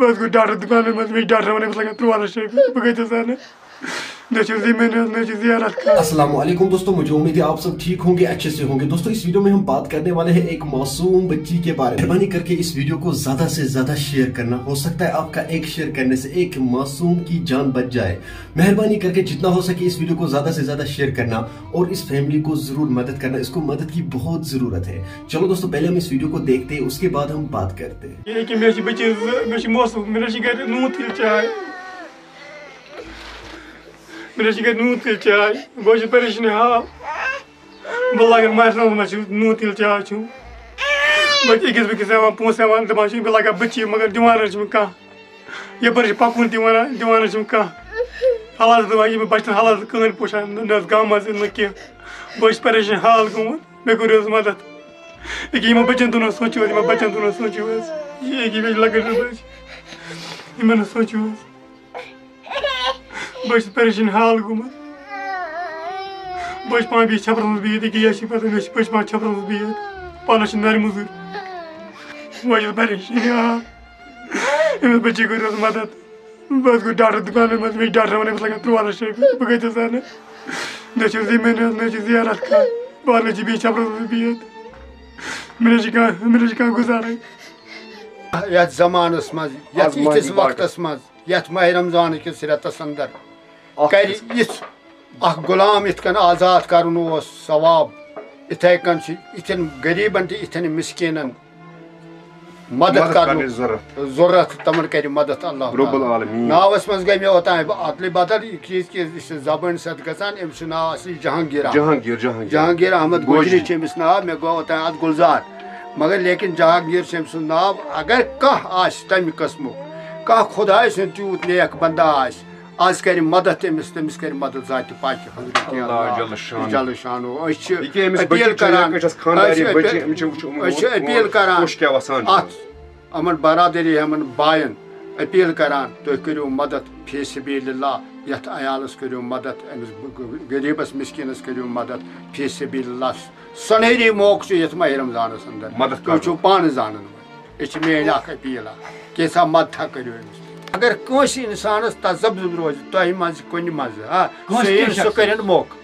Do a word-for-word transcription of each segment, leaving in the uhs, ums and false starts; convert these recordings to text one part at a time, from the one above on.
بہٕ حظ گوٚو ڈاکٹر دُکانَس منٛز، مےٚ چھِ ڈاکٹر وَنان، أمِس لَگَن ترٛوٚوَہ لَچھ رۄپیہِ، بہٕ کَتہِ حظ اَنہٕ؟ نہ چھِ زٔمیٖن حظ، نہ چھِ زیارت کانٛہہ۔ السلام علیکم دوستو، مجھے امید ہے آپ سب ٹھیک ہوں گے، اچھے سے ہوں گے۔ دوستو، اس ویڈیو میں ہم بات کرنے والے ہیں ایک معصوم بچی کے بارے میں۔ مہربانی کر کے اس ویڈیو کو زیادہ سے زیادہ شیئر کرنا، ہو سکتا ہے آپ کا ایک شیئر کرنے سے ایک معصوم کی جان بچ جائے۔ مہربانی کر کے جتنا ہو سکے اس ویڈیو کو زیادہ سے زیادہ شیئر کرنا اور اس فیملی کو ضرور مدد کرنا، اس کو مدد کی بہت ضرورت ہے۔ چلو دوستو، پہلے ہم اس ویڈیو کو دیکھتے ہیں، اس کے بعد ہم بات کرتے ہیں۔ یہِ کہِ مےٚ چھِ بٔچی زٕ، مےٚ چھِ موسم، مےٚ نہ چھِ گرِ نوٗن تیٖل چاے۔ مےٚ نہ چھِ گرِ نوٗن تیٖل چاے۔ بہٕ حظ چھُس پریشٲنی حال۔ بہٕ لاگَن مَرنَس منٛز چھِ نوٗن تیٖل چاے چیوٚن۔ بہٕ چھُس أکِس بیٚکِس ہٮ۪وان پونٛسہٕ ہٮ۪وان، دَپان چھِ، بہٕ لاگہٕ ہا بٔچی، مگر دِوان نہ چھِ مےٚ کانٛہہ۔ یَپٲرۍ چھِ پَکُن تہِ وَنان، دِوان نہ چھِ مےٚ کانٛہہ۔ حالات دَپان، یہِ مےٚ بَچَن حالات کٕہٕنۍ پوشان، نہ، نہ حظ گامہٕ منٛز نہ کینٛہہ۔ بہٕ حظ چھُس پریشان حال گوٚمُت، مےٚ کٔرِو حظ مَدَد۔ ییٚکیٛاہ یِمَن بَچَن دۄن حظ سوٗنٛچِو حظ، یِمَن بَچَن دۄن حظ سوٗنٛچِو حظ۔ یہِ ییٚکیٛاہ مےٚ چھِ لۄکٕٹۍ زٕ بَچہِ۔ یِمَن حظ سوٗنٛچِو حظ۔ بہٕ حظ چھُس پریشان حال گوٚمُت۔ بہٕ حظ چھُس پانہٕ بیٚیہِ چھپرَس منٛز بِہِتھ، ییٚکیٛاہ یہِ حظ چھِ پَتہ، مےٚ چھِ، بہٕ حظ چھُس پانہٕ چھپرَس منٛز بِہِتھ۔ پانَس چھِ نَرِ مٔزوٗرۍ۔ بہٕ حظ چھُس پریشان حال۔ أمِس بٔچی کٔرِو حظ مَدَد۔ بہٕ حظ گوٚو ڈاکٹر دُکانَس منٛز، مےٚ چھِ ڈاکٹر وَنان، أمِس لَگَن ترٛوٚوَہ لَچھ رۄپیہِ، بہٕ کَتہِ حظ اَنہٕ؟ نہ چھِ زٔمیٖن حظ، نہ چھِ زیارت کانٛہہ، بہٕ حظ چھُس بیٚیہِ چھپرَس منٛز بِہِتھ۔ مےٚ نہ چھِ کانٛہہ، مےٚ نہ چھِ کانٛہہ گُزارٕے۔ یَتھ زمانَس منٛز، یَتھ آز ماہی یِتھِس باقٕے۔ وقتَس منٛز، یَتھ ماہِ رمضان کِس رٮ۪تَس اندر اَکھ کرِ قٕسم۔ یِژھ اکھ غلام یِتھ کٔنۍ آزاد کرُن اوس ثواب، یِتھَے کٔنۍ چھِ یِتھٮ۪ن غریٖبَن تہِ یِتھٮ۪ن مِسکیٖنَن مدد مدد کرنُک کرنٕچ ضروٗرت۔ ضروٗرت، تِمَن کرِ مدد اللہ رب تعالیٰ۔ العالمین۔ ناوَس منٛز گٔے مےٚ اوٚتام اَدلہِ بدل، یہِ چیٖز کہِ یہِ چھِ زبٲنۍ سۭتۍ گژھان، أمِس چھُ ناو اَصلی جہانگیر احمد۔ جہانگیر، جہانگیر۔ جہانگیر احمد گوجری۔ گوجری چھُ أمِس ناو، مےٚ گوٚو اوٚتام اَتھ گُلزار۔ مگر لیکن جہانگیر چھُ أمۍ سُنٛد ناو۔ اگر کانٛہہ آسہِ تَمہِ قٕسمُک، کانٛہہ خۄداے سُنٛد تیوٗت نیک بندہ آسہِ، آز کرِ مدد أمِس، تٔمِس کرِ مدد ذاتِ پاکِ حضرت اللہ اللہ جل شانہ۔ جل شانہ۔ أسۍ چھِ یہِ کیٛاہ أمِس اپیل بٔچی چھِ کران، أسۍ چھِ خانٛدارِنۍ أسۍ چھِ بٔچی، اپیل، أمِس چھِ وٕچھ، یِمو أسۍ چھِ اپیل کران۔ پوٚش کیٛاہ وَسان چھُ اَتھ۔ یِمن برادری، یِمن باین اپیل کران، تُہۍ کٔرِو مدد فی سبیل اللہ، یتھ عیالس کٔرِو مدد، أمِس غریٖبس مسکیٖنس کٔرِو مدد فی سبیل اللہ۔ سۄنہری موقعہٕ چھُ یتھ ماہِ رمضانس اندر۔ مدد تُہۍ کرنُک۔ چھِو پانہٕ زانان وۄنۍ۔ یہِ چھِ میٲنۍ اکھ اپیل اکھ، کینٛژھا مدتھا کٔرِو أمِس۔ اگر کٲنٛسہِ انسانس تذبذب روزِ تۄہہِ منٛز کُنہِ منٛز، ہا، کٲنٛسہِ سُہ یِیہِ، کینٛہہ سُہ شخص۔ کٔرِنۍ موقعہٕ۔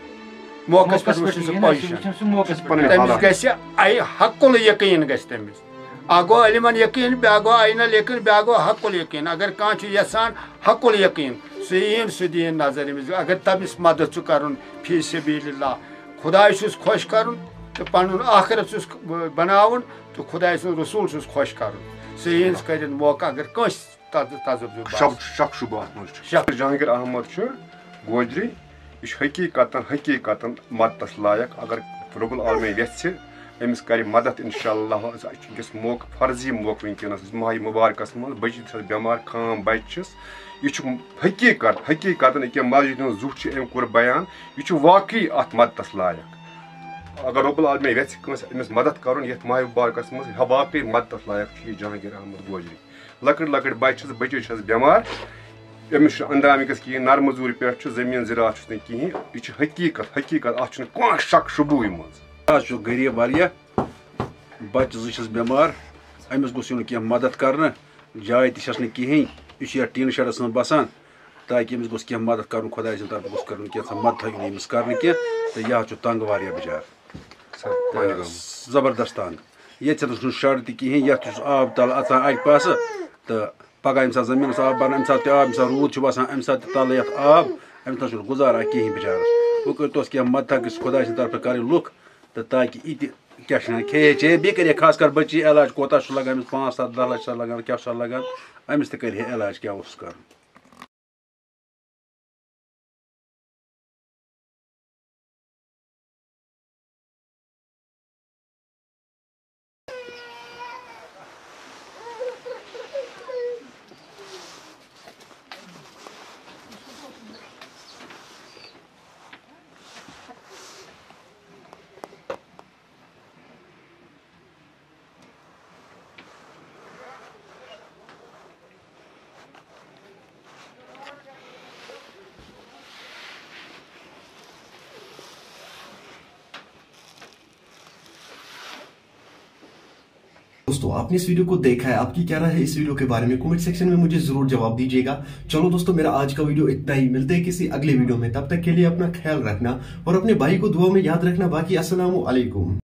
موقعس پٮ۪ٹھ موقعس وٕچھِنۍ پٮ۪ٹھ سُہ یِیہِ نا، سُہ پوزیشن۔ وٕچھِنۍ سُہ موقعس پٮ۪ٹھ۔ پنٕنۍ تٔمِس حالات۔ گژھِ اَ-، حق الیقین گژھِ تٔمِس۔ اکھ گوٚو علم الیقین، بیٛاکھ گوٚو عین الیقین، بیٛاکھ گوٚو حق الیقین۔ اگر کانٛہہ چھُ یژھان حق الیقین، سُہ یِیِن، سُہ دِیِن نظر أمِس۔ اگر تٔمِس مدد چھُ کرُن فی سبیل اللہ، خداے چھُس خۄش کرُن تہٕ پنُن آخرت چھُس بناوُن تہٕ خداے سُنٛد رسول چھُس خۄش کرُن، سُہ یِیِن، سُہ کٔرِن موقعہٕ۔ اگر کٲنٛسہِ تَتھ، تَتھ زٕ باسہِ۔ شک، شک شُبہٕ اَتھ منٛز چھُ۔ شک۔ جہانگیر احمد چھُ گوجری، یہِ چھُ حقیٖقتاً، حقیٖقتاً مدتَس لایق۔ اگر رب العالمین یَژھِ، أمِس کَرِ مدد اِنشاءاللہ۔ أسۍ چھِ وٕنکیٚس موقعہٕ، فرضی موقعہٕ وٕنکیٚنَس، أسۍ ماہِ مُبارکَس منٛز، بٔچی چھَس بٮ۪مار، خام بَچہِ چھِس۔ یہِ چھُ حقیٖقت، حقیٖقتاً ییٚکیٛاہ مسجدِ ہُنٛد زُٹھ چھُ، أمۍ کوٚر بیان، یہِ چھُ واقعی اَتھ مدتَس لایق۔ اگر رب العالمین یَژھِ کٲنٛسہِ أمِس مدد کَرُن یَتھ ماہِ مُبارکَس منٛز، یہِ واقعی مدتَس لایق چھُ یہِ جہانگیر احمد گوجری۔ لۄکٕٹۍ لۄکٕٹۍ بچہِ چھِس، بچہِ چھَس بٮ۪مار، أمِس چھُنہٕ اندام وٕنکیٚس کِہیٖنۍ، نرمہٕ زوٗرِ پٮ۪ٹھ چھُ، زٔمیٖن زِراعت چھُس نہٕ کِہیٖنۍ، یہِ چھُ حقیٖقت، حقیٖقت، اَتھ چھُنہٕ کانٛہہ شک شُبہٕے منٛز۔ آز چھُ غریٖب واریاہ، بچہِ زٕ چھِس بٮ۪مار، أمِس گوٚژھ یُن کینٛہہ مدد کرنہٕ، جاے تہِ چھَس نہٕ کِہیٖنۍ، یہِ چھُ یَتھ ٹیٖن شیڈَس منٛز بسان، تاکہِ أمِس گوٚژھ کینٛہہ مدد کرُن، خۄداے سٕنٛدِ طرفہٕ گوٚژھ کرُن کینٛہہ، سۄ مدد تھٲیِو أمِس کرنہٕ کینٛہہ، تہٕ یہِ حظ چھُ تنٛگ واریاہ بِچار۔ سر، تہٕ پہلگام۔ زبردست تنگ۔ ییٚتہِ چھُنہٕ سُہ شَڈ تہِ کِہیٖنۍ، یَتھ چھُ سُہ آب تَل اَژان اَکہِ پاسہٕ، تہٕ پَگاہ ییٚمہِ ساتہٕ زٔمیٖنَس آب بَران، اَمہِ ساتہٕ تہِ آب، ییٚمہِ ساتہٕ روٗد چھُ وَسان، اَمہِ ساتہٕ تہِ تَلہٕ یَتھ آب، أمِس نہ چھُنہٕ گُزارا کِہیٖنۍ بِچارَس۔ وۄنۍ کٔرۍ توس کینٛہہ مَدتھا، گٔژھِس خۄداے سٕنٛدِ طرفہٕ کَرٕنۍ لُکھ، تہٕ تاکہِ یہِ تہِ کیٛاہ چھِ وَنان، کھیٚیہِ ہے چیٚیہِ ہے، بیٚیہِ کَرِ ہے خاص کر بٔچی علاج، کوٗتاہ چھُ لَگان أمِس، پانٛژھ سَتھ دَہ لَچھ چھا لَگان، کیٛاہ چھُ لَگان، أمِس تہِ کَرِ ہے علاج، کیٛاہ اوسُس کَرُن۔ तो आपने इस वीडियो को देखा है, आपकी क्या राय है इस वीडियो के बारे में, कमेंट सेक्शन में मुझे जरूर जवाब दीजिएगा। चलो दोस्तों, मेरा आज का वीडियो इतना ही, मिलते हैं किसी अगले वीडियो में, तब तक के लिए अपना ख्याल रखना और अपने भाई को दुआ में याद रखना। बाकी अस्सलाम वालेकुम।